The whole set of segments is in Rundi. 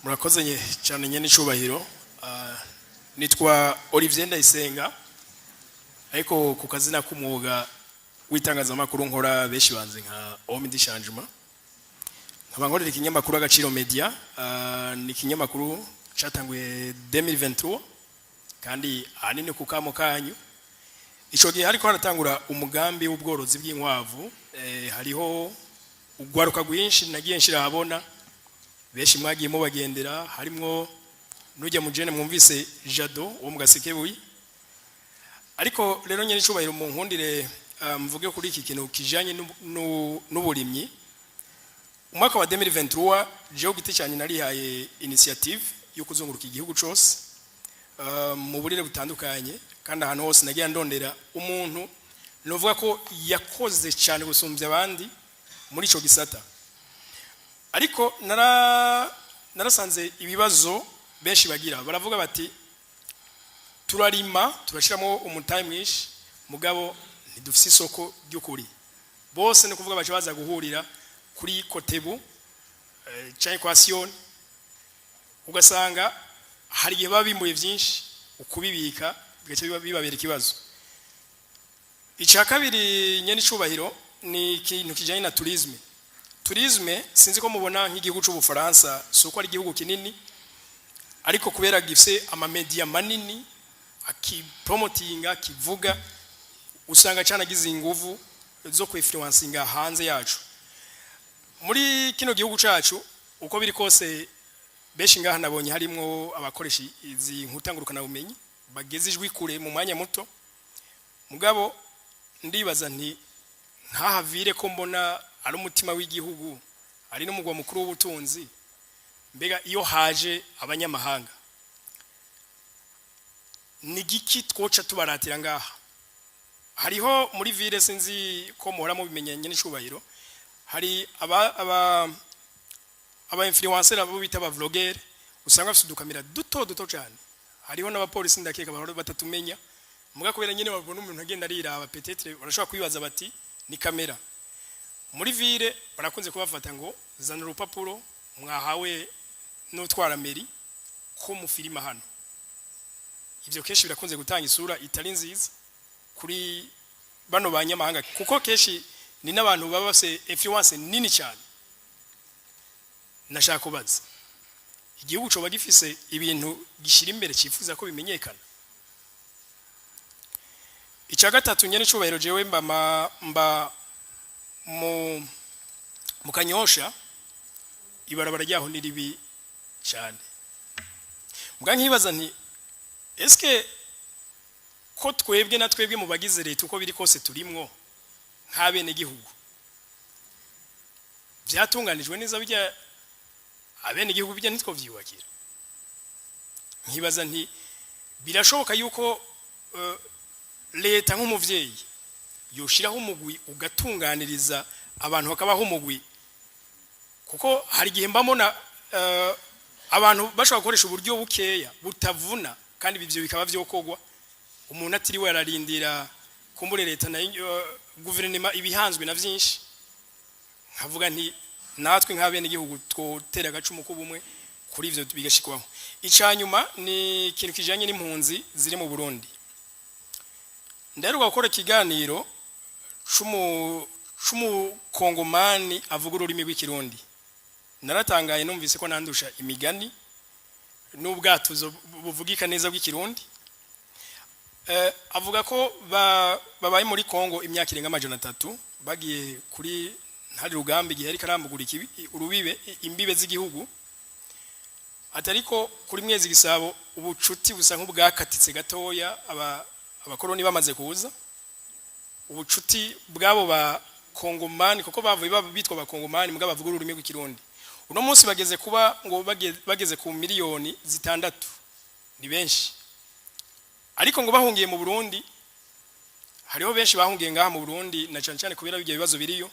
Murakoze cyane nyene icubahiro. Nitwa Olivier Ndayisenga, ariko ku kazina k'umwuga w'itangazamakuru nkora benshi banze nka Homme du Changement, nkaba nkorera ikinyamakuru Agaciro Media. Ni ikinyamakuru catanguye 2023, kandi ahanini ku kamo kanyu. Ico gihe hariko haratangura umugambi w'ubworozi bw'inkwavu. Hariho ugwaruka rwinshi nagiye nshira ahabona, benshi mwagiye mubagendera, harimwo nujya mujene mwumvise Jado wo mu Gasekebuye. Ariko rero nyene icubahiro, mu nkundire mvuge kuri iki kintu kijanye n'uburimyi. Umwaka wa 2023, jewe giti cyane narihaye initiative yo kuzunguruka igihugu cose, mu burere butandukanye, kandi ahantu hose nagiye ndondera umuntu novuga ko yakoze cyane gusumbya abandi muri ico gisata. Ariko narasanze ibibazo benshi bagira, baravuga bati: "Turarima, turashyiramo umutahe mwinshi, mugabo ntidufise isoko ry'ukuri." Bose ni kuvuga baca baza guhurira kuri Kotebu, canke kwa Siyoni, ugasanga hari igihe baba bimbuye byinshi, ukubibika bigaca bibabera ikibazo. Icya kabiri, nyene icubahiro, ni ikintu kijanye na tourisme. Tourisme, sinzi ko mubona nk'igihugu c'Ubufaransa, si uko ari igihugu kinini, ariko kubera gifise amamedia manini akipromotinga, akivuga, usanga canagize inguvu zo kwinfluencinga hanze yacu. Muri kino gihugu cacu, uko biri kose, benshi ngaha nabonye harimwo abakoresha izi nkuta ngurukana bumenyi bageze ijwi kure mu mwanya muto. Mugabo ndibaza nti: nkahavire ko mbona ari umutima w'igihugu, ari n'umugwa mukuru w'ubutunzi, mbega iyo haje abanyamahanga ni giki twoca tubaratira ngaha? Hariho muri ville, sinzi ko muhora mubimenye n'icubahiro, hari aba influencer, abo bita aba vlogger, usanga bafite udukamera duto duto cyane. Hariho n'abapolisi ndakeka bahora batatumenya, muga kubera nyine babona umuntu agenda ariraba, peut-être barashobora kwibaza bati ni kamera. Muri ville barakunze kubafata ngo: "Zana urupapuro mwahawe n'utwara mairie ko mufilima hano." Ivyo kenshi birakunze gutanga isura itari nziza kuri bano banyamahanga, kuko kenshi ni n'abantu baba bafise influence nini cyane. Nashaka kubaza: igihugu coba gifise ibintu gishira imbere cifuza ko bimenyekana? Icya gatatu, nyene icubahiro, jewe mba mba mu Kanyosha, ibarabara ryaho ni ribi cyane. Mbwa nkibaza nti: eske ko twebwe na twebwe mu bagize leta, uko biri kose turimwo nk'abene gihugu, byatunganijwe neza bijya abene gihugu bijya nitwo vyubakira? Nkibaza nti: birashoboka yuko leta nk'umuvyeyi yoshiraho umugwi ugatunganiriza abantu, bakabaho umugwi? Kuko hari igihe mbamona abantu bashobora gukoresha uburyo bukeya butavuna, kandi ibyo bikaba vyokogwa umuntu atiriwe ararindira kumbure leta na guverinoma ibihanzwe na vyinshi. Nkavuga nti: natwe nk'abene igihugu twotera agacumu k'ubumwe kuri ivyo bigashikwaho. Icanyuma ni ikintu kijanye n'impunzi ziri mu Burundi. Ndaheruka gukora ikiganiro c'umukongomani avuga ururimi rw'Ikirundi. Naratangaye numvise ko nandusha imigani n'ubwatuzo buvugika neza bw'Ikirundi. Avuga ko babaye muri Kongo imyaka irenga 300, bagiye kuri ntari rugamba igihe ariko arambugura urubibe, imbibe z'igihugu. Atariko kuri Mwezi Gisabo ubucuti busa nk'ubwakatitse gatoya abakoroni bamaze kuza. Ubucuti bwabo ba Kongomani, kuko bavuye bitwa Abakongomani mbwa bavuga ururimi rw'Ikirundi, uno munsi bageze kuba ngo bageze ku miliyoni 6, ni benshi. Ariko ngo bahungiye mu Burundi, hariho benshi bahungiye ngaha mu Burundi, na cyane cyane kubera ibyo bibazo biriyo,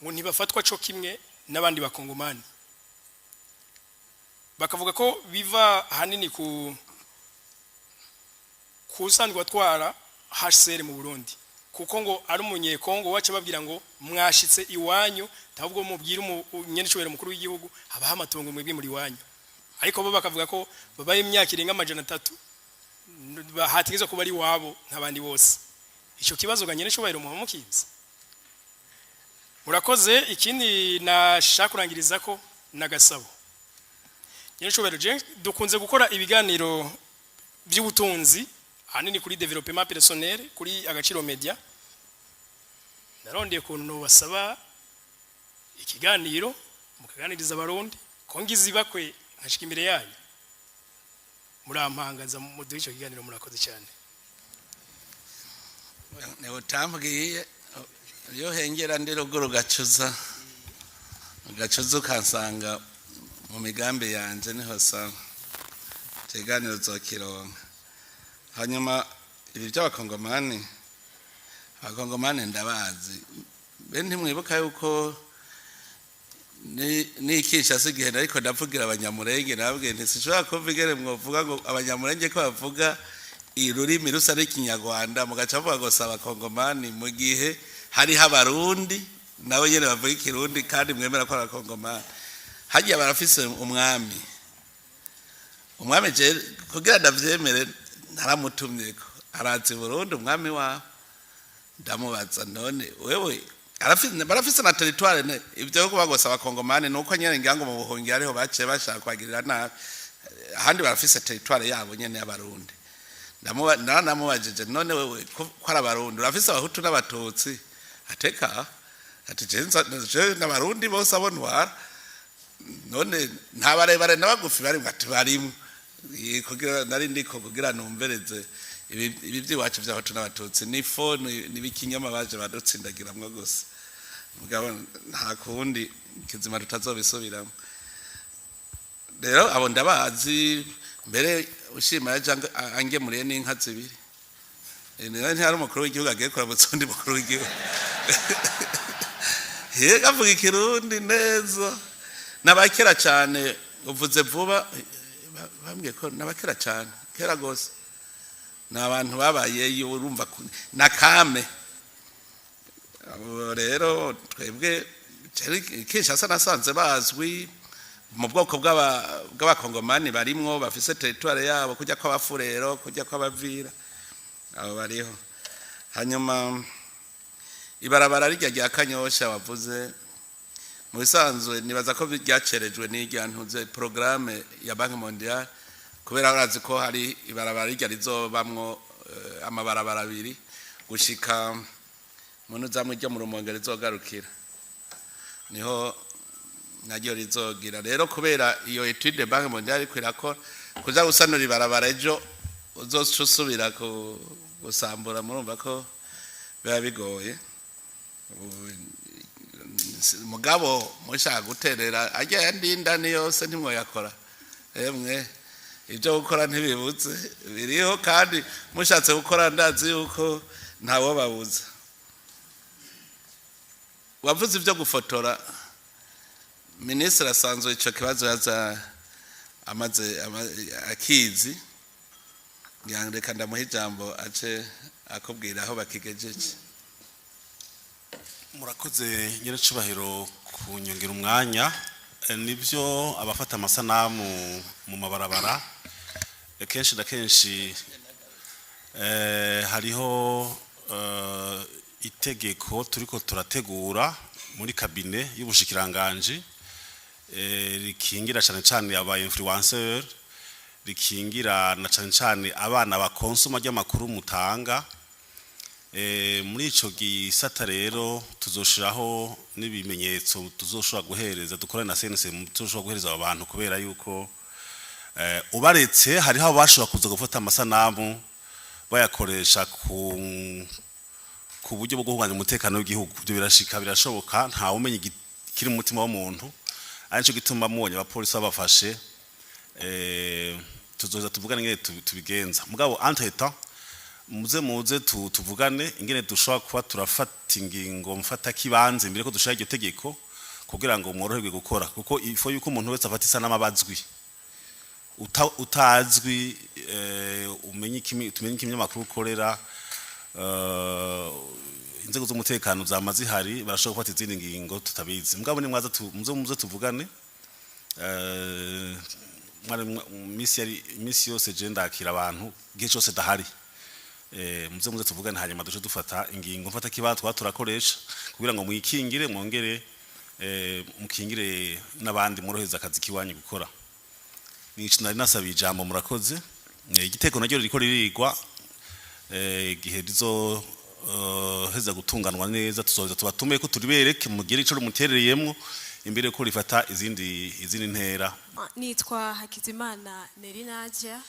ngo ntibafatwa co kimwe n'abandi Bakongomani. Bakavuga ko biva ahanini ku kusanzwe atwara HCR mu Burundi. Kuko ngo ari umunyekongo, wacu babwira ngo mwashitse iwanyu, ahubwo mubwira umunyenicubahiro mukuru w'igihugu habaho amatongo mwebwe muri iwanyu. Ariko bo bakavuga ko babaye imyaka irenga 300, hategezwa kuba ari iwabo nk'abandi bose. Icyo kibazo ga nyenicubahiro muba mukizi. Murakoze. Ikindi nashaka kurangiriza ko nagasabo nyenicubahiro, je dukunze gukora ibiganiro by'ubutunzi ahanini kuri développement personnel kuri Agaciro Media. Narondeye ukuntu basaba ikiganiro mukaganiriza Abarundi, ko ngize ibakwe nkashika imbere yanyu murampangaza muduhe icyo kiganiro. Murakoze cyane. Niwe utambwiye iyo hengera ndi ruguru, gacuza ugacuza ukansanga mu migambi yanjye, niho sawa, ikiganiro zokironka. Hanyuma ibi by'Abakongomani, Abakongomani ndabazi be. Ntimwibuka yuko ni Kinshasa igihe ariko ndavugira Abanyamurenge, nababwiye nti sinshobora kumva ingene mwovuga ngo Abanyamurenge ko bavuga ururimi rusa n'ikinyarwanda, mugaca muvuga ngo si Abakongomani, mu gihe hariho Abarundi nabo nyene bavuga ikirundi kandi mwemera ko ari Abakongomani. Hagiye barafise umwami. Umwami je kugira ndavyemere naramutumyeko, araza i Burundi umwami wabo, ndamubaza: "None wewe barafise na territoire?" Ibyo kuba gusa Abakongomani nuko nyene ngira ngo mu buhungiro ariho baciye bashaka kubagirira nabi, ahandi barafise territoire yabo nyene y'Abarundi. Naramubajije: "None wewe ko ari Abarundi, urafise Abahutu n'Abatutsi?" Ateka ati: "Je n'Abarundi bose abo ntwara." "None nta barebare n'abagufi barimwo?" Ati: "Barimwo." Kugira nari ndiko kugira numvereze ibi by'iwacu by'Abahutu n'Abatutsi ni fo n'ibikinyoma baje badutsindagiramwo gusa. Mugabo nta kundi, kizima tutazobisubiramo. Rero abo ndabazi mbere, ushima yaje angemuriye n'inka zibiri. Niyo ntihari umukuru w'igihugu agiye kuramutsa undi mukuru w'igihugu, yega avuga ikirundi neza. N'abakera cyane, uvuze vuba, bambwiye ko n'abakera cyane, kera gose, ni abantu babayeyo, urumva na kame. Abo rero twebwe Kinshasa nasanze bazwi mu bwoko bw'Abakongomani, barimwo bafise territoire yabo, kujya kw'Abafurero, kujya kw'Abavira, abo bariho. Hanyuma ibarabara rijya rya Kanyosha wavuze, mu bisanzwe nibaza ko ryacerejwe n'irya ntuze programme ya Banque mondiale, kubera urazi ko hari ibarabara rijya rizobamwo amabarabara abiri gushika mu ntuzamwe ryo mu Rumonge rizogarukira, niho naryo rizogira. Rero kubera iyo étude Banque mondiale iriko irakora, kuza gusanura ibarabara ejo uzoca usubira gusambura, murumva ko biba bigoye. Mugabo mushaka guterera ajya yandi indani yose ntimwoyakora. Emwe, ibyo gukora ntibibuze, biriho, kandi mushatse gukora ndazi yuko ntawo babuza. Wavuze ibyo gufotora, minisitiri asanzwe icyo kibazo yaza amaze akizi. Ngira ngo reka ndamuha ijambo ace akubwira aho bakigejeje. Murakoze nyiracubahiro kunyongera umwanya. Nibyo, abafata amasanamu mu mabarabara, kenshi na kenshi hariho itegeko turiko turategura muri cabinet y'ubushikiranganji, rikingira cane cane aba influenceur, rikingira na cane cane abana bakonsoma ry'amakuru mutanga. Muri ico gisata rero tuzoshiraho n'ibimenyetso tuzoshobora guhereza, dukorane na CNC, tuzoshobora guhereza abo bantu, kubera yuko ubaretse hariho abashobora kuza gufata amasanamu bayakoresha ku buryo bwo guhungabanya umutekano w'igihugu. Ibyo birashika, birashoboka, ntawe umenya ikiri mu mutima w'umuntu. Ari nico gituma mubonye abapolisi babafashe, tuzoza tuvugane ingene tubigenza. Mugabo entre temps muze muze tuvugane ingene dushobora kuba turafata ingingo mfata kibanze mbere ko dushaka iryo tegeko, kugira ngo mworoherwe gukora, kuko ifo yuko umuntu wese afata isanamu abazwi. Utazwi, umenye tumenye ikinyamakuru ukorera. Inzego z'umutekano zama zihari, barashobora gufata izindi ngingo tutabizi. Mugabo ni mwaza muze tuvugane. Mwari misi yari misi yose je ndakira abantu igihe cyose dahari. Muze tuvugane, hanyuma duce dufata ingingo mfata kiba twa turakoresha kugira ngo mwikingire, mwongere mukingire n'abandi, mworohereza akazi kiwanyu gukora. Nico nari nasabiye ijambo, murakoze. Igiteko naryo ririko ririgwa. Igihe rizo heza gutunganwa neza, tuzoza tubatume ko turibereke, mugire ico rumuterereyemwo imbere ko rifata izindi ntera. Nitwa Hakizimana Nerinadia.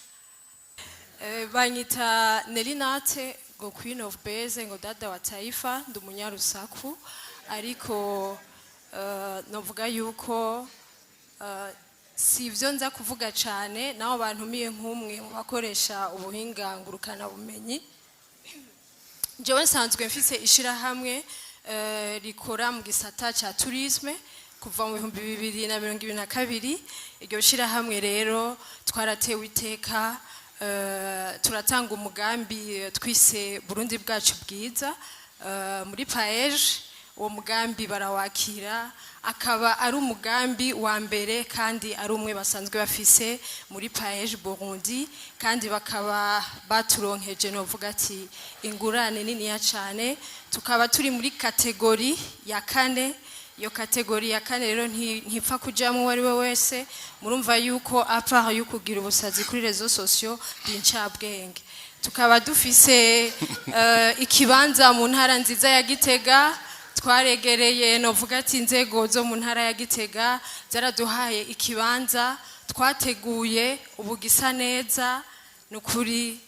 Banyita Nerinate ngo Queen of Beze, ngo dada wa taifa. Ndi umunyarusaku, ariko novuga yuko si ibyo nza kuvuga cyane, naho bantumiye nk'umwe mu bakoresha ubuhinga ngurukana bumenyi. Jewe nsanzwe mfise ishirahamwe rikora mu gisata ca tourisme kuva mu 2022. Iryo shirahamwe rero twaratewe iteka, turatanga umugambi twise Burundi bwacu bwiza muri PAEEJ. Uwo mugambi barawakira, akaba ari umugambi wa mbere kandi ari umwe basanzwe bafise muri PAEEJ Burundi, kandi bakaba baturonkeje, novuga ati, ingurane niniya cyane. Tukaba turi muri catégorie ya kane. Iyo catégorie ya kane rero ntipfa kujyamo uwo ari we wese. Murumva yuko à part yo kugira ubusazi kuri réseaux sociaux, bw'incabwenge, tukaba dufise ikibanza mu ntara nziza ya Gitega. Twaregereye, novuga ati, inzego zo mu ntara ya Gitega zaraduhaye ikibanza twateguye ubu gisa neza. Ni ukuri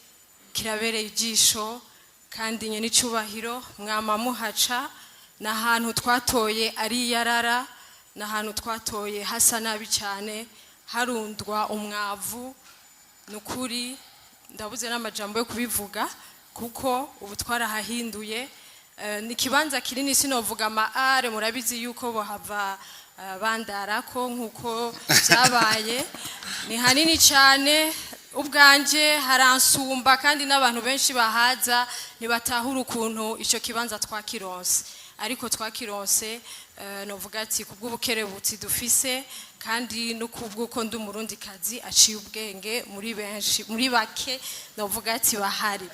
kirabereye ijisho, kandi nye n'icubahiro mwama muhaca. Ni ahantu twatoye ari iyarara, ni ahantu twatoye hasa nabi cyane, harundwa umwavu. Ni ukuri ndabuze n'amajambo yo kubivuga, kuko ubu twarahahinduye. Ni ikibanza kinini, sinovuga ama are, murabizi yuko bohava bandarako nk'uko byabaye. Ni hanini cyane, ubwanje haransumba, kandi n'abantu benshi bahaza ntibatahura ukuntu icyo kibanza twakironse, ariko twakironse novuga ati kubw'ubukerebutsi dufise, kandi no kubw'uko ndi umurundikazi aciye ubwenge muri benshi, muri bake novuga ati bahari.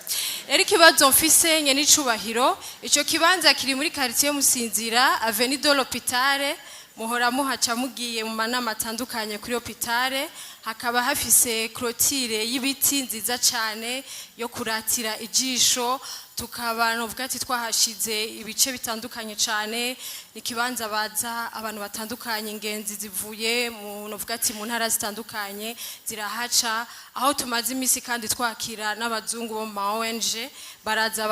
Rero ikibazo mfise, nye n'icubahiro, ico kibanza kiri muri quartier Musinzira, avenue de l'Hôpital. Muhora muhaca mugiye mu manama atandukanye kuri hôpital. Hakaba hafise clôture y'ibiti nziza cyane yo kuratira ijisho. Tukaba, novuga ati, twahashize ibice bitandukanye cyane. Ni ikibanza baza abantu batandukanye, ingenzi zivuye mu, novuga ati, mu ntara zitandukanye zirahaca, aho tumaze iminsi kandi twakira n'abazungu bo mu ma ONG, baraza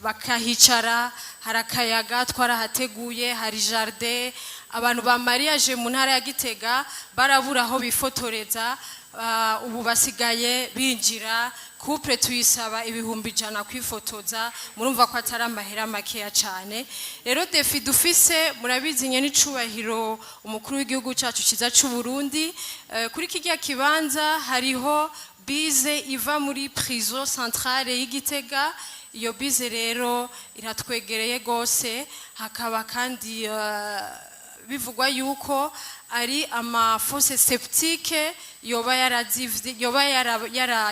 bakahicara. Hari akayaga, twarahateguye, hari jardin. Abantu ba mariage mu ntara ya Gitega barabura aho bifotoreza. Ubu basigaye binjira, couple tuyisaba 100,000 kwifotoza. Murumva ko atari amahera makeya cyane. Rero défi dufise, murabizi nye n'icubahiro umukuru w'igihugu cyacu cyiza cy'u Burundi, kuri kijya kibanza hariho bise iva muri prison centrale y'Igitega. Iyo bise rero iratwegereye gose. Hakaba kandi bivugwa yuko ari ama fosse septique yoba yarazivye, yoba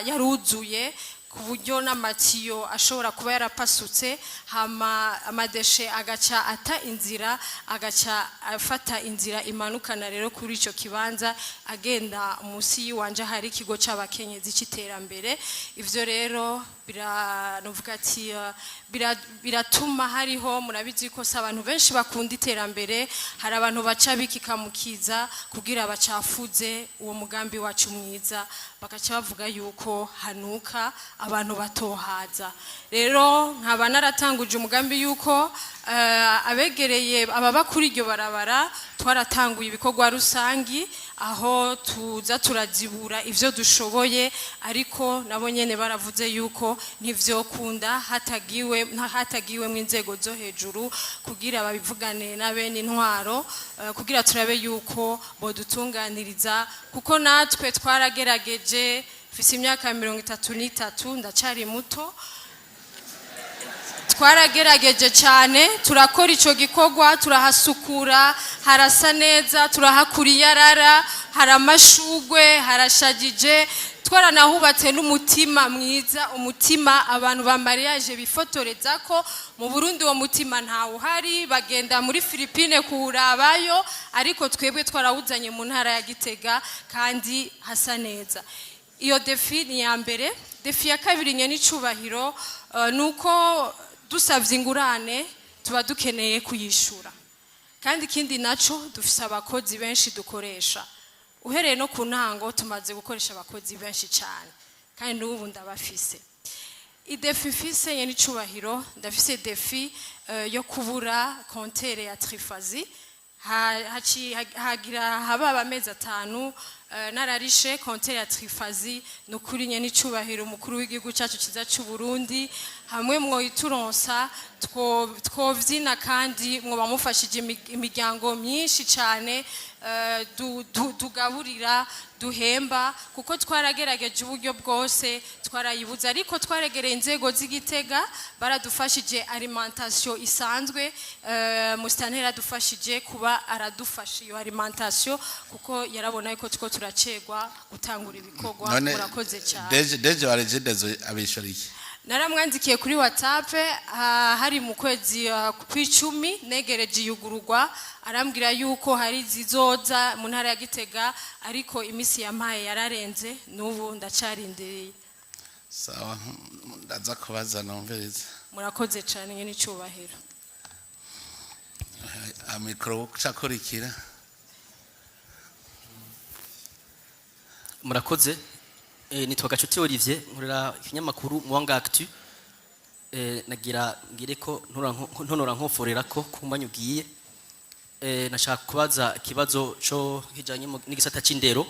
yaruzuye ku buryo n'amatiyo ashobora kuba yarapasutse, hama ama déchets agaca ata inzira, agaca afata inzira imanukana rero kuri ico kibanza, agenda munsi y'iwanje hari ikigo c'abakenyezi c'iterambere. Ivyo rero biravuga ati biratuma hariho, murabizi ko si abantu benshi bakunda iterambere, hari abantu baca bikikamukiza kugira bacafuze uwo mugambi wacu mwiza, bagaca bavuga yuko hanuka, abantu batohaza. Rero nkaba naratanguje umugambi yuko abegereye ababa kuri iryo barabara, twaratanguye ibikorwa rusangi aho tuza turazibura ivyo dushoboye, ariko nabo nyene baravuze yuko ntivyokunda hatagiwe mu inzego zo hejuru kugira babivugane na bene intwaro, kugira turabe yuko bodutunganiriza, kuko natwe twaragerageje. Mfise imyaka 33, ndacari muto. Twaragerageje cyane, turakora icyo gikorwa, turahasukura, harasa neza, turahakura iyarara, hari amashugwe, harashagije. Twaranahubatse n'umutima mwiza, umutima abantu ba mariage bifotoreza ko mu Burundi uwo mutima ntawuhari, bagenda muri Philippine kuwurabayo, ariko twebwe twarawuzanye mu ntara ya Gitega kandi hasa neza. Iyo défi ni iya mbere. Défi ya kabiri, nye n'icubahiro, ni uko dusabye ingurane tuba dukeneye kuyishura. Kandi ikindi naco, dufise abakozi benshi dukoresha. Uhereye no ku ntango, tumaze gukoresha abakozi benshi cyane, kandi n'ubu ndabafise. I défi mfise, nye n'icubahiro, ndafise défi yo kubura compteur ya triphasé. Hagira hababa amezi 5 nararishe compteur ya triphasé. Ni ukuri, nye n'icubahiro umukuru w'igihugu cyacu cyiza cy'u Burundi, hamwe mwoyituronsa twovyina, kandi mwoba mufashije imiryango myinshi cyane tugaburira, duhemba, kuko twaragerageje uburyo bwose twarayibuza. Ariko twaregereye inzego z'Igitega, baradufashije alimentation isanzwe. Musitanteri aradufashije kuba aradufasha iyo alimentation, kuko yarabona yuko two turacegwa gutangura ibikorwa. None Murakoze cyane. DG wa Regideso abishura iki? Naramwandikiye kuri WhatsApp, hari mu kwezi kw'icumi, negereje iyugururwa, arambwira yuko hari zizoza mu ntara ya Gitega, ariko iminsi yampaye yararenze, n'ubu ndacarindiriye. Sawa, ndaza kubaza numvirize. Murakoze cyane, nyene icubahiro. Mikoro cakurikira. Murakoze. Nitwa Gacuti Olivier, nkorera ikinyamakuru Mwanga Actu. Nagira ngire ko ntonora nkoforera ko kumanya ugiye. Nashaka kubaza ikibazo co kijanye n'igisata c'indero.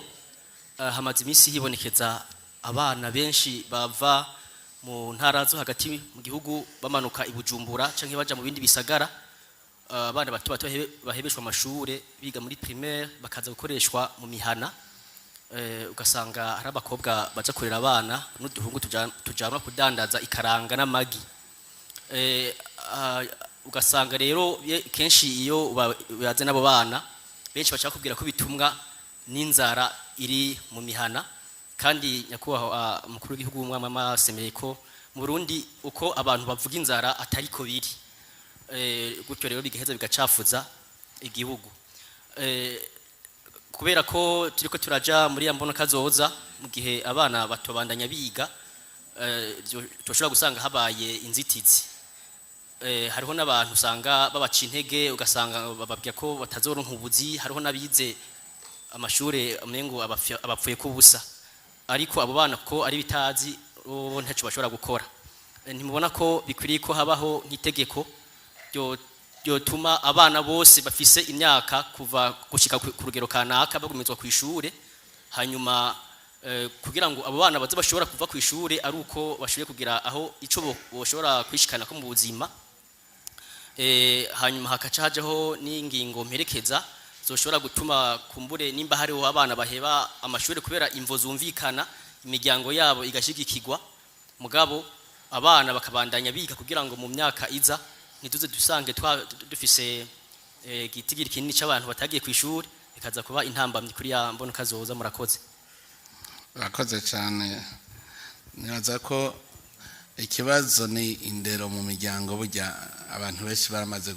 Hamaze iminsi hibonekeza abana benshi bava mu ntara zo hagati mu gihugu bamanuka i Bujumbura canke baja mu bindi bisagara. Abana bato bato bahebeshwa amashure biga muri primaire, bakaza gukoreshwa mu mihana. Ugasanga hari abakobwa baja kurera abana n'uduhungu tujanwa kudandaza ikaranga n'amagi. Ugasanga rero kenshi iyo baze n'abo bana, benshi bashaka kubwira ko bitumwa n'inzara iri mu mihana. Kandi nyakubahwa umukuru w'igihugu w'umwami amasemeye ko mu Burundi uko abantu bavuga inzara atariko biri. Gutyo rero bigaheza bigacafuza igihugu. Kubera ko turiko turaja muri ya mbono kazoza, mu gihe abana batobandanya biga, tushobora gusanga habaye inzitizi. Hariho n'abantu usanga babaca intege, ugasanga bababwira ko batazoronka ubuzi. Hariho n'abize amashure umengo abapfuye kubusa, ariko abo bana ko ari bitazi bo ntaco bashobora gukora. Ntimubona ko bikwiriye ko habaho nk'itegeko ryotuma abana bose bafise imyaka kuva gushika ku rugero kanaka bagumizwa ku ishure, hanyuma kugira ngo abo bana baze bashobora kuva ku ishure ari uko bashoboye kugira aho ico boshobora kwishikana ko mu buzima? Hanyuma hakaca hajaho n'ingingo mperekeza zoshobora gutuma kumbure nimba hariho abana baheba amashuri kubera imvo zumvikana, imiryango yabo igashigikirwa, mugabo abana bakabandanya biga, kugira ngo mu myaka iza ntituze dusange dufise igitigiri kinini c'abantu batagiye ku ishuri, bikaza kuba intambamyi kuri ya mbono kazoza. Murakoze. Urakoze cyane. Nibaza ko ikibazo ni indero mu miryango. Burya abantu benshi baramaze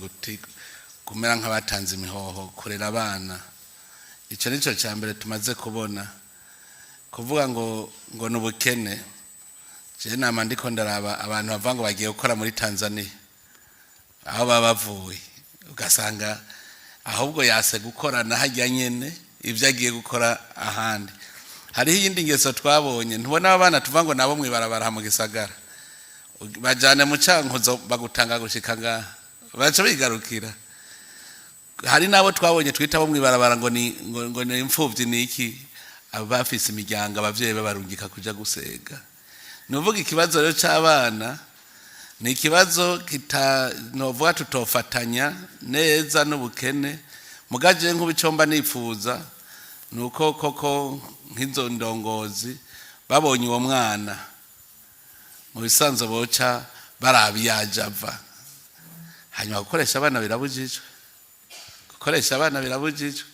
kumera nk'abatanze imihoho kurera abana. Icyo ni cyo cya mbere tumaze kubona. Kuvuga ngo ni ubukene, jewe nama ndiko ndaraba abantu bavuga ngo bagiye gukora muri Tanzania, aho baba bavuye, ugasanga ahubwo yase gukorana hajya nyene ibyo agiye gukora ahandi. Hariho iyindi ngeso twabonye. Ntubona abana tuva ngo nabo mwibarabara mu gisagara, bajane mu Cankuzo, bagutanga gushika ngaha, baca bigarukira. Hari n'abo twabonye twita bo mwibarabara ngo ni imfuvyi, ni iki, abafise imiryango, abavyeyi babarungika kuja gusega. Ni uvuga ikibazo rero c'abana ni ikibazo kita novuga tutofatanya neza n'ubukene. Mugaje nk'ubicomba nifuza nuko koko nk'izo ndongozi babonye uwo mwana, mu bisanzwe boca. Baraba iyaje ava. Hanyuma gukoresha abana birabujijwe, gukoresha abana birabujijwe.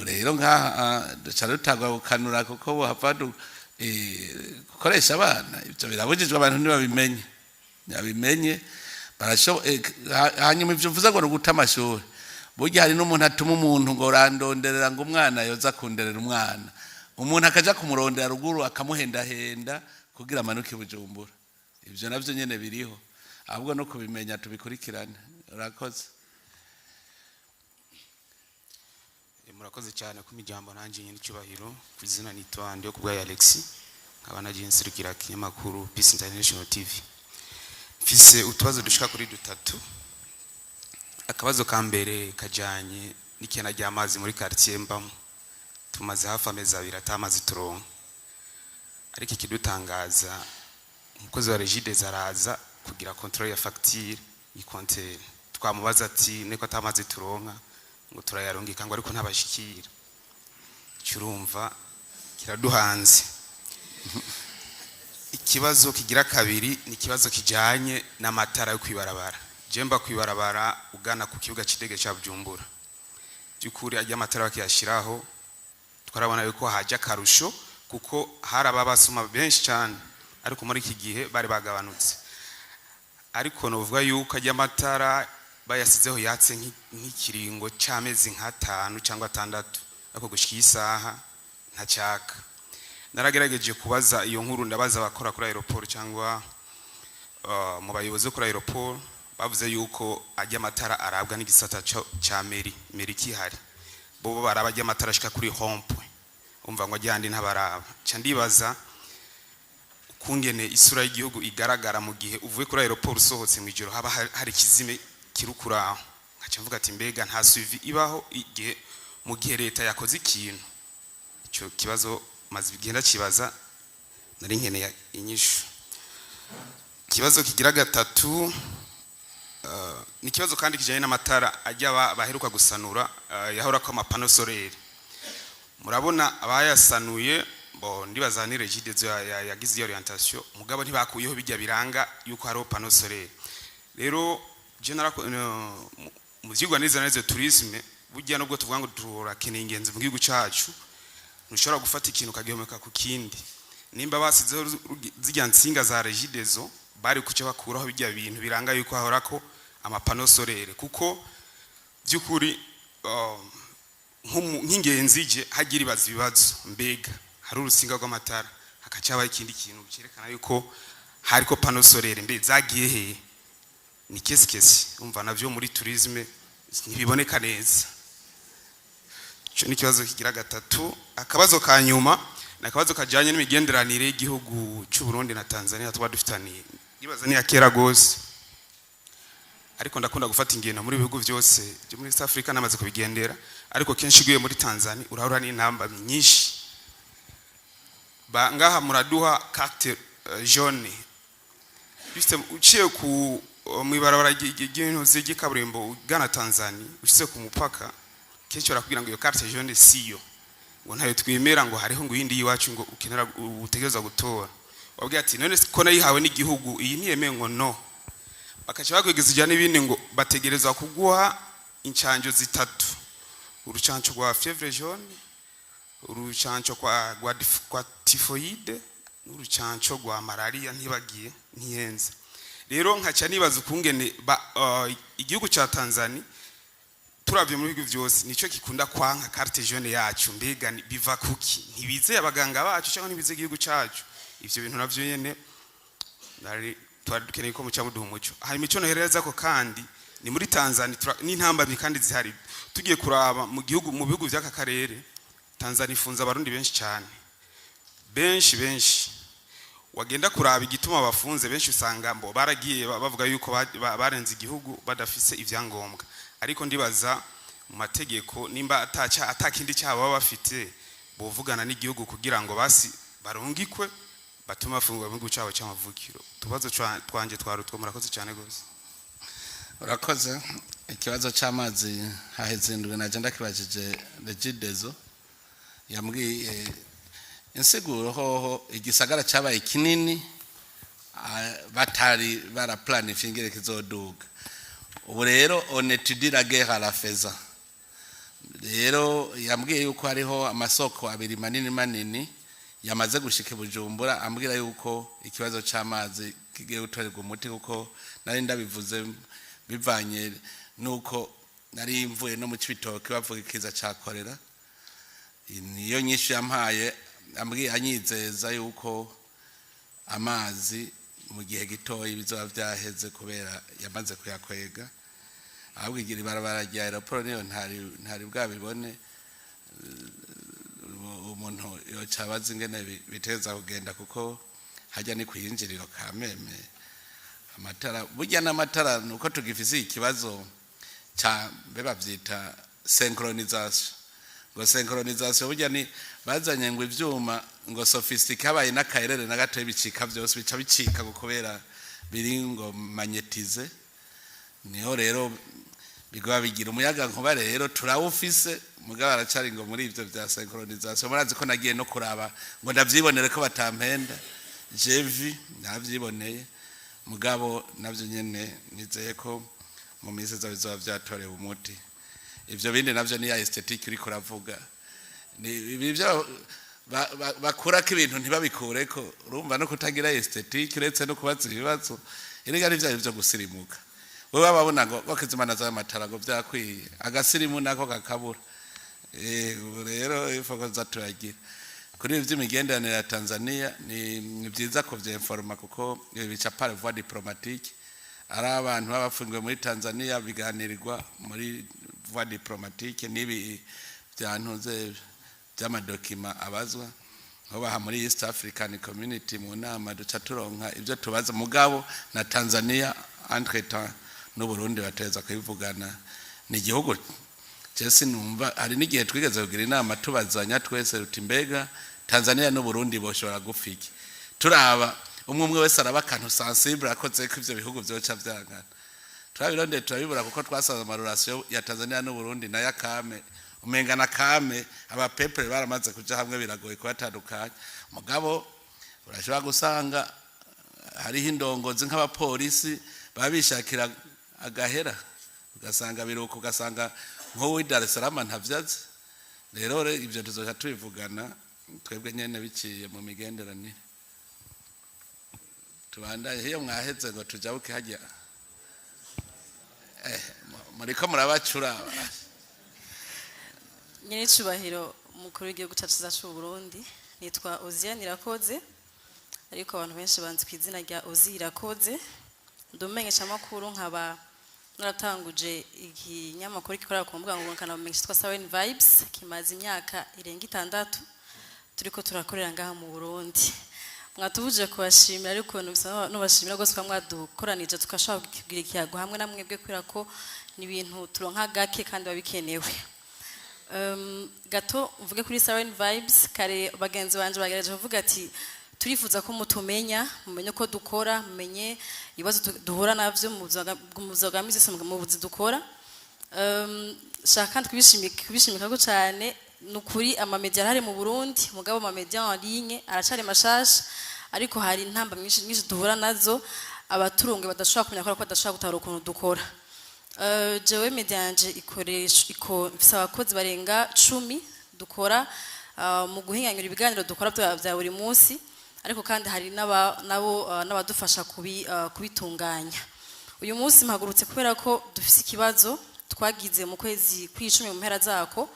Rero nkaha duca dutangwa gukanura, kuko buhava gukoresha abana, ibyo birabujijwe. Abantu ntibabimenye, hanyuma ivyo uvuze ngo ni uguta amashuri, burya hari n'umuntu atuma umuntu ngo randonderera, ngo umwana yoza kunderera umwana, umuntu akaja kumurondera ruguru, akamuhendahenda kugira amanuke i Bujumbura. Ivyo navyo nyene biriho, ahubwo no kubimenya tubikurikirane. Urakoze. Murakoze cyane ku mijambo. Nanjye nyine icyubahiro ku izina nitwa Ndiyo Kubwayo Alexis, nkaba nagiye nserukira ikinyamakuru Peace International TV. Mfise utubazo dushika kuri dutatu. Akabazo ka mbere kajanye n'ikena ry'amazi muri quartier mbamo. Tumaze hafi amezi 2 ata amazi turonka, ariko ikidutangaza, umukozi wa Regideso araza kugira contrôle ya facture y'i compteur. Twamubaza ati: "Niko ata amazi turonka?" Ngo turayarungika, ngo ariko ntabashikira. Curumva kiraduhanze. Ikibazo kigira kabiri ni ikibazo kijanye n'amatara yo kwibarabara. Jemba kwibarabara ugana ku kibuga c'indege ca Bujumbura, by'ukuri ajya amatara bakiyashiraho, twarabona yuko haje akarusho, kuko hari ababasuma benshi cyane, ariko muri iki gihe bari bagabanutse. Ariko novuga yuko ajya amatara bayasizeho yatse nk'ikiringo c'amezi nk'atanu cyangwa 6, ariko gushika iyi saha ntacaka. Naragerageje kubaza iyo nkuru, ndabaza abakora kuri aéroport cyangwa mu bayobozi bo kuri aéroport, bavuze yuko ajya amatara arabwa n'igisata ca mairie. Mairie kihari, bo baraba ajya amatara ashika kuri rond-point, umva ngo ajya handi ntabaraba. Ca ndibaza ukungene isura y'igihugu igaragara mu gihe uvuye kuri aéroport usohotse mu ijoro, haba hari ikizime kiri kuraho. Nkaca mvuga ati: mbega nta suivi ibaho igihe mu gihe leta yakoze ikintu? Icyo kibazo maze igenda kibaza, nari nkeneye inyishu. Ikibazo kigira gatatu ni ikibazo kandi kijanye n'amatara ajya baheruka gusanura, yahora ko ama panneaux solaires. Murabona abayasanuye bo, ndibaza ni Regideso yagize iyo orientation, mugabo ntibakuyeho bijya biranga yuko hariho panneau solaire. Rero je no, mu vyigwa nize, neza tourisme, burya nubwo tuvuga ngo turakeneye ingenzi mu gihugu cacu, ntushobora gufata ikintu ukagihomeka ku kindi. Nimba basizeho zirya nsinga za Regideso, bari kuca bakuraho bijya bintu biranga yuko hahorako ama panneaux solaires, kuko by'ukuri nk'ingenzi je hagira ibaza ibibazo: mbega hari urusinga rw'amatara, hakaca habaho ikindi kintu cyerekana yuko hariko panneau solaire, mbe zagiye hehe? Ni kesi kesi, umva navyo muri tourisme ntibiboneka neza. Ico ni ikibazo kigira gatatu. Akabazo ka nyuma ni akabazo kajanye n'imigenderanire y'igihugu c'u Burundi na Tanzania tuba dufitaniye. Ndibaza ni kera gose, ariko ndakunda gufata ingendo muri bihugu byose byo muri East Africa, namaze kubigendera, ariko kenshi ugiye muri Tanzania urahura n'intambamyi nyinshi. Ba ngaha muraduha carte jaune bifite, uciye ku mwibarabara ry'intuzi ry'ikaburimbo ugana Tanzania, ushitse ku mupaka, kenshi barakubwira ngo iyo carte jaune siyo, ngo ntayo twemera, ngo hariho ngo iyindi y'iwacu ngo ukenera utegerezwa gutora. Wabwira ati: "None ko nayihawe n'igihugu, iyi ntiyemewe?" Ngo no, bakaca bakwegeza ijya n'ibindi, ngo bategerezwa kuguha incanjo zitatu: urucanco rwa fièvre jaune, urucanco kwa typhoïde n'urucanco rwa malaria, ntibagiye ntihenze. Rero nkaca nibaza ukungene igihugu ca Tanzania, turavye mu bihugu vyose, nico gikunda kwanka carte jaune yacu. Mbega biva kuki? Ntibizeye abaganga bacu cyangwa ntibizeye igihugu cacu? Ivyo bintu navyo nyene nari twari dukeneye ko muca muduha umuco. Hanyuma ico nohereza ko kandi ni muri Tanzania n'intambamyi kandi zihari. Tugiye kuraba mu gihugu, mu bihugu vy'aka karere, Tanzania ifunze abarundi benshi cyane, benshi benshi. Wagenda kuraba igituma bafunze benshi, usanga mbo baragiye bavuga yuko barenze igihugu badafise ivyangombwa. Ariko ndibaza mu mategeko, nimba ataca atakindi cyaha baba bafite, bovugana n'igihugu kugira ngo basi barungikwe, batume bafungwa mu gihugu cyabo cy'amavukiro. Utubazo twanje twari utwo. Murakoze cyane gose. Urakoze. Ikibazo cy'amazi haheze indwi naje ndakibajije Regideso, yambwiye insiguro hoho igisagara cyabaye kinini. Batari baraplanifiye ingene kizoduga. Ubu rero on étudie la guerre à la faisant. Rero yambwiye yuko hariho amasoko abiri manini manini yamaze gushika i Bujumbura, ambwira yuko ikibazo c'amazi kigiye gutorerwa umuti, kuko nari ndabivuze bivanye nuko nari mvuye no mu Cibitoke bavuga ikiza ca choléra. Niyo nyinshi yampaye, ambwiye anyizeza yuko amazi mu gihe gitoya bizoba vyaheze kubera yamaze kuyakwega. Ahubwo igira ibarabara rya aéroport niyo ntari bwabibone. Umuntu yoca abaza ingene biteza kugenda, kuko hajya ni kwiyinjiriro kameme. Amatara burya n'amatara nuko tugifise ikibazo ca mbe bavyita synchronisation, ngo synchronisation burya ni bazanye ngo ivyuma ngo sophistiqué, habaye n'akayerere na gatoya bicika vyose, bica bicika ngo kubera biri ngo magnétisé. Niho rero bigoba bigira umuyaga nkuba. Rero turawufise, mugabo aracari ngo muri ivyo vya synchronisation. Murazi ko nagiye no kuraba ngo ndavyibonere ko batampenda, j'ai vu, navyiboneye, mugabo navyo nyene nizeye ko mu minsi iza bizoba vyatorewe umuti. Ivyo bindi navyo ni ya esthétique uriko uravuga, ni ibi byo bakurako ibintu ntibabikureko. Urumva no kutagira esthétique, uretse no kubaza ibibazo, erega ari vya byo gusirimuka. Wewe babona ngo kizimana z'amatara ngo vyakwiye, agasirimu nako kakabura. Ubu rero ifoko za turagira kuri ibi vy'imigenderanire ya Tanzania ni vyiza kuvyinforma, kuko ibi bica par voie diplomatique. Ari abantu baba bafungiwe muri Tanzania, biganirirwa muri voie diplomatique, n'ibi byantuze by'amadocuments abazwa aho baha muri East African Community mu nama, duca turonka ibyo tubaza. Mugabo na Tanzania entre temps n'Uburundi bateza kubivugana. Ni igihugu je sinumva, hari n'igihe twigeze kugira inama tubazanya twese ruti mbega Tanzania n'Uburundi boshobora gupfa iki? Turaba umwe umwe wese araba akantu sensible akoze ko ivyo bihugu vyoca vyangana. Turabirondeye turabibura, kuko twasanze amarelations ya Tanzania n'Uburundi nayo akame umenga na kame abapeuples baramaze kuja hamwe, biragoye kubatandukanya. Mugabo urashobora gusanga hariho indongozi nk'abapolisi baba bishakira agahera, ugasanga biruko, ugasanga nk'uw'i Dar es Salaam ntavyazi. Rero ivyo tuzoca tubivugana twebwe nyene biciye mu migenderanire. Tubandanye iyo mwaheze ngo tujabuke hajya muriko murabacura. Nyenicubahiro umukuru w'igihugu cyacu cyiza cy'u Burundi, nitwa Oziane Irakoze, ariko abantu benshi banzi ku izina rya Ozi Irakoze. Ndi umumenyeshamakuru, nkaba naratanguje ikinyamakuru gikorera ku mbuga ngurukanabumenyi cyitwa Seven Vibes, kimaze imyaka irenga 6 turiko turakorera ngaha mu Burundi. Mwatubuje kubashimira, ariko nubashimira rwose kuba mwadukoranije tukashobora kugira ikiyago hamwe na mwebwe, kubera ko ni ibintu turonka gake kandi biba bikenewe. Gato mvuge kuri Siren Vibes. Kare bagenzi banje bagerageje kuvuga ati turifuza ko mutumenya, mumenye uko dukora, mumenye ibibazo duhura navyo mu buzima bwa misi yose, mu buzi dukora. Shaka kandi kubishimika ko cyane ni ukuri amamedia arahari mu Burundi, mugabo amamedia en ligne aracari mashasha, ariko hari intamba nyinshi nyinshi duhura nazo, abaturunge badashobora kumenya ko badashobora gutahura ukuntu dukora. Jewe media yanje ikoresha iko mfise abakozi barenga 10 dukora mu guhinganyura ibiganiro dukora bya buri munsi, ariko kandi hari nabo n'abadufasha kubitunganya. Uyu munsi mpagurutse kubera ko dufise ikibazo twagize mu kwezi kw'icumi mu mpera zako.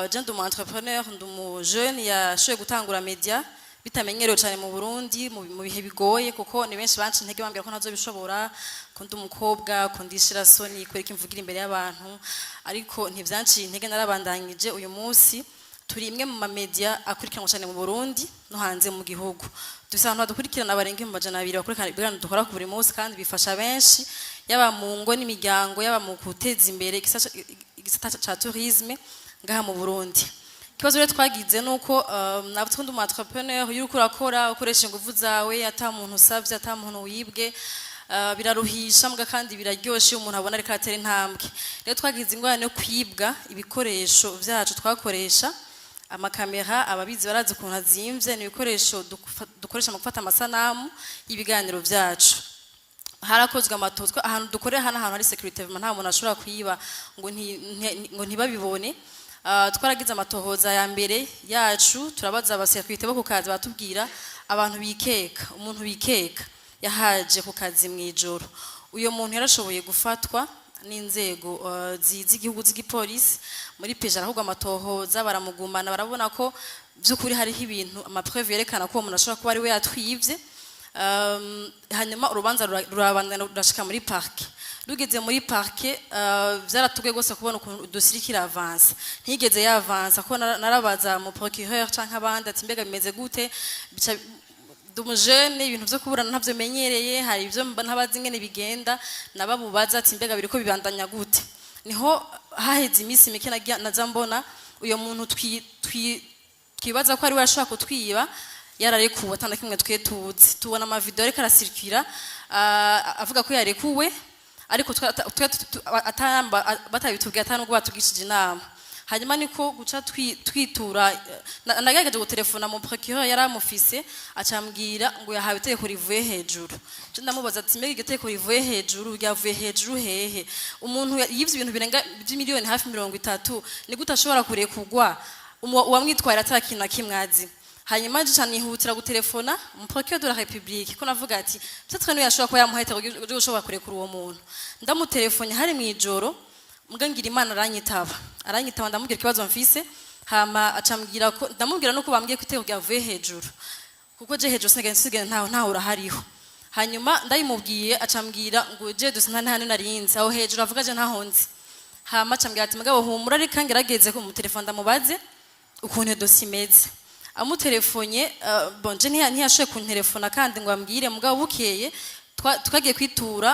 Je ndi umu entrepreneur, ndi umu jeune yashoboye gutangura media bitamenyerewe cyane mu Burundi mu bihe bigoye, kuko ni benshi banca intege bambwira ko ntazobishobora, ko ndi umukobwa, ko ndishira soni kwereka imvugira imbere y'abantu, ariko ntivyanciye intege, narabandanyije. Uyu munsi turi imwe mu mamedia akurikiranwa cyane mu Burundi no hanze mu gihugu. Dufise abantu badukurikirana barenga 200,000 bakurikirana ibiganiro dukora ku buri munsi, kandi bifasha benshi, yaba mu ngo n'imiryango, yaba mu guteza imbere igisata ca tourisme ngaha mu Burundi. Ikibazo rero twagize nuko natwe ndi umu entrepreneur, iyo uriko urakora ukoresha ingufu zawe, ata muntu usavye, ata muntu wibwe, biraruhisha mbwa kandi biraryoshe iyo umuntu abona ariko aratera intambwe. Rero twagize ingorane yo kwibwa ibikoresho vyacu twakoresha, amakamera. Ababizi barazi ukuntu azimvye, ni ibikoresho dukoresha. dukoresha mu gufata amasanamu y'ibiganiro vyacu. Harakozwe amatozwa ahantu dukorera hano, ahantu hari sécurité vraiment, nta muntu ashobora kuyiba ngo ntibabibone. Twaragize amatohoza ya mbere yacu, turabaza aba sécurité bo ku kazi, batubwira abantu bikeka, umuntu bikeka yahaje ku kazi mu ijoro. Uyo muntu yarashoboye gufatwa n'inzego z'igihugu z'igipolisi muri PJ, arahubwo amatohoza baramugumana, barabona ko by'ukuri hariho ibintu, ama preuves yerekana ko uwo muntu ashobora kuba ari we yatwivye. Hanyuma urubanza rurabandana, rurashika muri parquet. Rugeze muri parquet, vyaratugoye gose kubona ukuntu dossier iriko iravansa. Ntigeze yavansa ko narabaza mu procureur canke abandi ati: "Mbega bimeze gute?" Bica ndi umujene, ibintu vyo kuburana ntavyo menyereye, hari ivyo mba ntabazi ingene bigenda. Nabamubaza ati: "Mbega biriko bibandanya gute?" Niho haheze iminsi mike naza mbona uyo muntu twibaza ko ari we yashobora kutwiba yararekuwe, atana kimwe twe tuzi. Tubona ama vidéos ariko arasirikira, avuga ko yarekuwe, ariko twe atamba batabitubwiye, atanubwo batugishije inama. Hanyuma niko guca twitura, nagerageje gutelefona mu procureur yari amufise, acambwira ngo yahawe itegeko rivuye hejuru. Je ndamubaza ati: "Mbega iryo tegeko rivuye hejuru ryavuye hejuru hehe? Umuntu yivye ibintu birenga by'imiliyoni hafi 30, ni gute ashobora kurekurwa uwamwitwaye ata kintu na kimwe azi?" Hanyuma je ca nihutira gutelefona mu procureur de la République, ko navuga ati peut-être niwe yashobora kuba yamuhaye itegeko ryo gushobora kurekura uwo muntu. Ndamutelefone hari mu ijoro, mbwa ngira Imana aranyitaba, ndamubwira ikibazo mfise. Hama acambwira ko, ndamubwira nuko bambwiye ko itegeko ryavuye hejuru, kuko je hejuru sinigeze nsigara ntaho urahariho. Hanyuma ndabimubwiye, acambwira ngo je dusa nta narinzi aho hejuru avuga, je ntaho nzi. Hama acambwira ati: "Mugabo humura, reka ngerageze ko mu telefone ndamubaze ukuntu iyo dossier imeze." Amutelefone, bon, je ntiyashoboye kuntelefona kandi ngo ambwire. Mugabo bukeye twagiye kwitura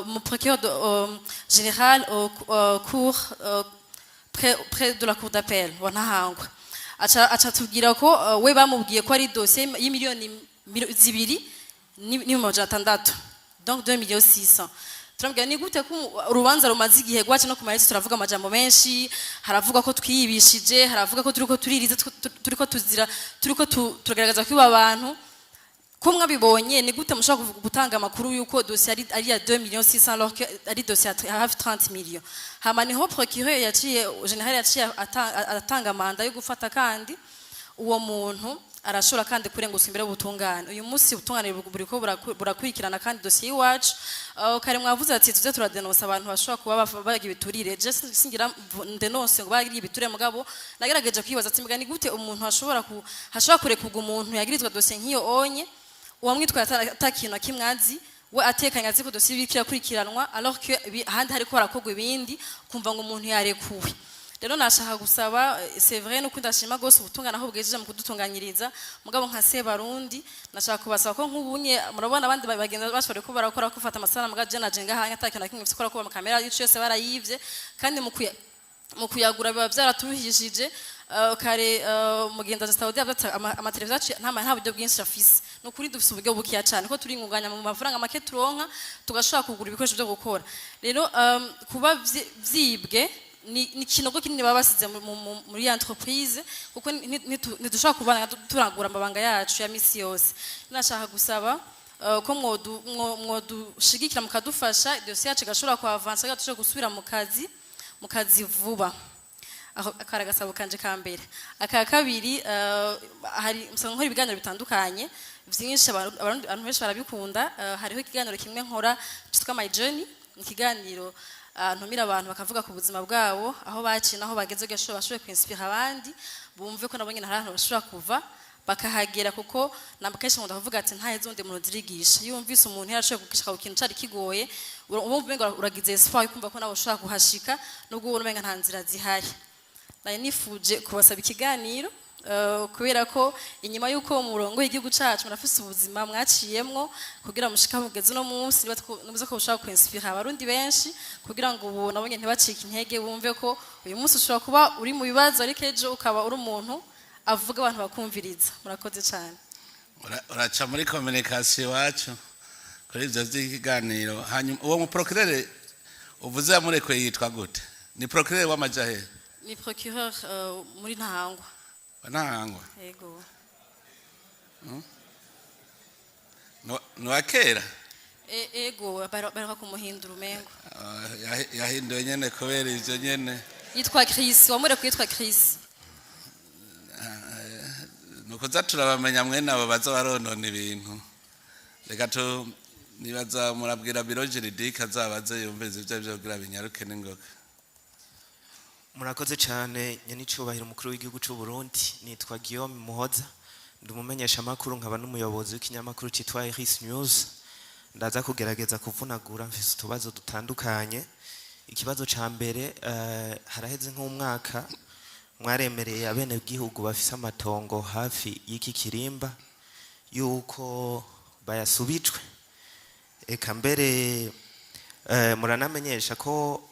mu procureur général au cour près de la cour d'appel wa Ntahangwa, aca tubwira ko we bamubwiye ko ari dossier y'imiliyoni 2 n'ibihumbi 600, donc 2 millions 600. Turambwira ni gute ko urubanza rumaze igihe gwace no kumaretse, turavuga amajambo menshi, haravuga ko twiyibishije, haravuga ko turiko tuririza, turiko tuzira, turiko turagaragaza kwiba abantu. Ko mwabibonye, ni gute mushobora gutanga amakuru yuko dossier ari ya 2 millions 600 alors que ari dossier ya hafi 30 millions? Hama niho procureur yaciye général yaciye atanga mandat yo gufata kandi uwo muntu, arashobora kandi kurengutsa imbere y'ubutungane. Uyu munsi ubutungane buriko burakurikirana kandi dossier y'iwacu. Kare mwavuze ati tuze turadenonsa abantu bashobora kuba bagira ibiturire. Je singira ndenonse ngo bagira ibiturire, mugabo nagerageje kwibaza ati: "Mbega ni gute umuntu ashobora hashobora kurekurwa umuntu yagirizwa dossier nk'iyo onye, uwamwitwaye ata kintu na kimwe azi, we atekanye, azi ko dossier iriko irakurikiranwa, alors que ahandi hariko harakorwa ibindi, kumva ngo umuntu yarekuwe?" Rero nashaka gusaba, c'est vrai nuko ndashima gose ubutungane aho bwejeje mu kudutunganyiriza, mugabo nka Sebarundi nashaka kubasaba ko nk'ubunye murabona abandi bagenda bashobora ko barakora ko fata amasanamu, mugabo je naje ngaha ata kintu na kimwe mfise, ko amakamera yacu yose barayivye, kandi mu kuyagura biba byaraturuhishije. Kare mugenda Saudi yavuze ati amateleviziyo yacu nta buryo bwinshi afise. Ni ukuri dufise uburyo bukeya cyane, ko turingunganya mu mafaranga make turonka tugashobora kugura ibikoresho byo gukora. Rero kuba vyibwe ni ikinogo kinini baba basize muri entreprise, kuko ntidushobora kubana turangura amabanga yacu ya misi yose. Nashaka gusaba ko mwodushigikira mukadufasha, dosiye yacu igashobora kuavansa, kugira dushobore gusubira mu kazi vuba. Aho akari agasabo kanje ka mbere. Aka kabiri, hari musanzwe nkora ibiganiro bitandukanye vyinshi, abantu benshi barabikunda. Hariho ikiganiro kimwe nkora cyitwa My Journey, ni ikiganiro ntumira abantu bakavuga ku buzima bwabo, aho baciye naho bageze, kugira bashobore kwinspira abandi, bumve ko nabo nyene hari ahantu bashobora kuva bakahagera, kuko namba kenshi nkunda kuvuga ati nta zundi muntu zirigisha. Iyo wumvise umuntu yarashoboye gushika ku kintu cari kigoye, urumva umengo uragize espoir yo kumva ko nawe ushobora kuhashika, nubwo ubona umenga nta nzira zihari. Nari nifuje kubasaba ikiganiro, kubera ko inyuma y'uko umurongo w'igihugu cacu murafise ubuzima mwaciyemwo kugira mushika mugeze uno munsi, nibaza ko bushobora kwinspira abarundi benshi, kugira ngo ubu nabo nyene ntibacike intege, bumve ko uyu munsi ushobora kuba uri mu bibazo, ariko ejo ukaba uri umuntu avuga abantu bakumviriza. Murakoze cyane. Uraca muri communication iwacu kuri ivyo vy'ikiganiro. Hanyuma uwo mu procureur uvuze yamurekuye yitwa gute? Ni procureur w'amajahe? Ni procureur muri Ntahangwa. Ntahangwa? Yego. Ni uwa kera. Ego, baheruka kumuhindura umengo. Ah, yahinduwe nyene kubera ivyo nyene. Yitwa Chris, wamurekuye yitwa Chris. Nukuza turabamenya mwene abo baza baronona ibintu. Reka tu nibaza murabwira bureau juridique azabaze yumvirize ivyo arivyo kugira binyaruke n'ingoga. Murakoze cyane, nyenicubahiro umukuru w'igihugu cy'u Burundi. Nitwa Guillaume Muhoza, ndi umumenyeshamakuru nkaba n'umuyobozi w'ikinyamakuru cyitwa Iris News. Ndaza kugerageza kuvunagura, mfise utubazo dutandukanye. Ikibazo ca mbere, haraheze nk'umwaka mwaremereye abenegihugu bafise amatongo hafi y'iki kirimba yuko bayasubijwe, eka mbere muranamenyesha ko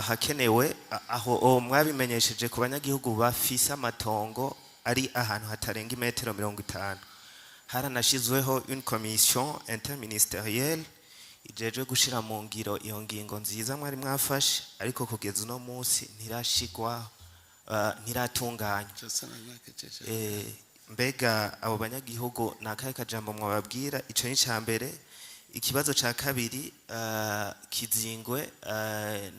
hakenewe aho mwabimenyesheje ku banyagihugu bafise amatongo ari ahantu hatarenga imetero 50. Haranashizweho une commission interministérielle ijejwe gushira mu ngiro iyo ngingo nziza mwari mwafashe, ariko kugeza uno munsi ntirashigwa, ntiratunganywa. Mbega abo banyagihugu ni akahe kajambo mwababwira? Ico ni ica mbere. Ikibazo ca kabiri, Kizingwe,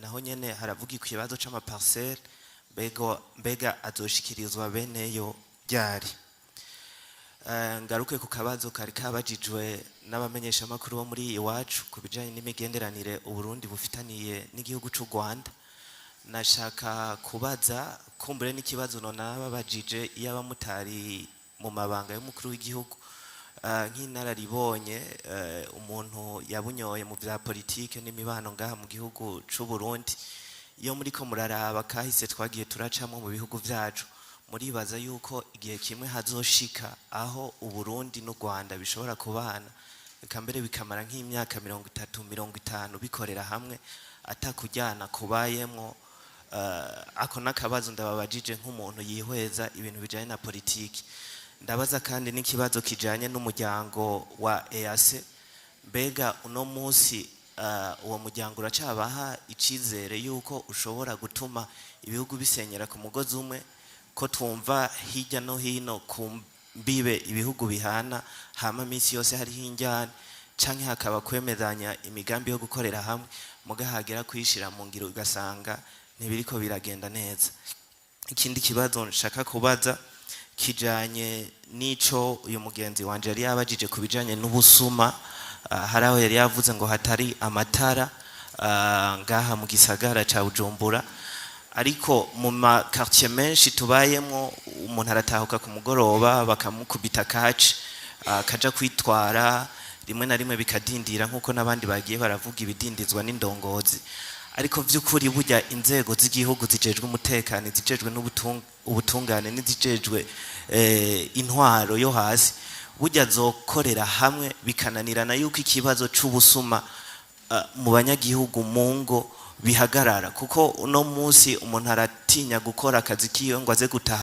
naho nyene haravuga ikibazo c'amaparcelle. Mbega azoshikirizwa beneyo ryari? Ngaruke ku kabazo kari kabajijwe n'abamenyeshamakuru bo muri Iwacu ku bijanye n'imigenderanire Uburundi bufitaniye n'igihugu c'u Rwanda. Nashaka kubaza, kumbure n'ikibazo nonababajije iyo abamutari mu mabanga y'umukuru w'igihugu. Nk'inararibonye, umuntu yabunyoye mu vya politike n'imibano ngaha mu gihugu c'u Burundi, iyo muriko muraraba kahise twagiye turacamwo mu bihugu vyacu, muribaza yuko igihe kimwe hazoshika aho Uburundi n'u Rwanda bishobora kubana, eka mbere bikamara nk'imyaka 30, 50 bikorera hamwe atakujyana kubayemwo? Ako n'akabazo ndababajije nk'umuntu yihweza ibintu bijanye na politiki. Ndabaza kandi n'ikibazo kijanye n'umuryango wa EAC. Mbega uno munsi uwo muryango uracabaha icizere yuko ushobora gutuma ibihugu bisenyera ku mugozi umwe, ko twumva hirya no hino ku mbibe ibihugu bihana hama minsi yose hariho injyane, canke hakaba kwemeranya imigambi yo gukorera hamwe, muga hagera kuyishira mu ngiro ugasanga ntibiriko biragenda neza? Ikindi kibazo nshaka kubaza kijanye n'ico uyu mugenzi wanje yari yabajije ku bijanye n'ubusuma. Hari aho yari yavuze ngo hatari amatara ngaha mu gisagara ca Bujumbura, ariko mu ma quartier menshi tubayemwo umuntu aratahuka ku mugoroba bakamukubita kaci akaja kwitwara, rimwe na rimwe bikadindira nk'uko n'abandi bagiye baravuga ibidindizwa n'indongozi. Ariko vy'ukuri burya inzego z'igihugu zijejwe umutekano, zijejwe ubutungane n'izijejwe intwaro yo hasi, burya zokorera hamwe bikananirana yuko ikibazo c'ubusuma mu banyagihugu mu ngo bihagarara, kuko uno munsi umuntu aratinya gukora akazi kiwe ngo aze gutaha.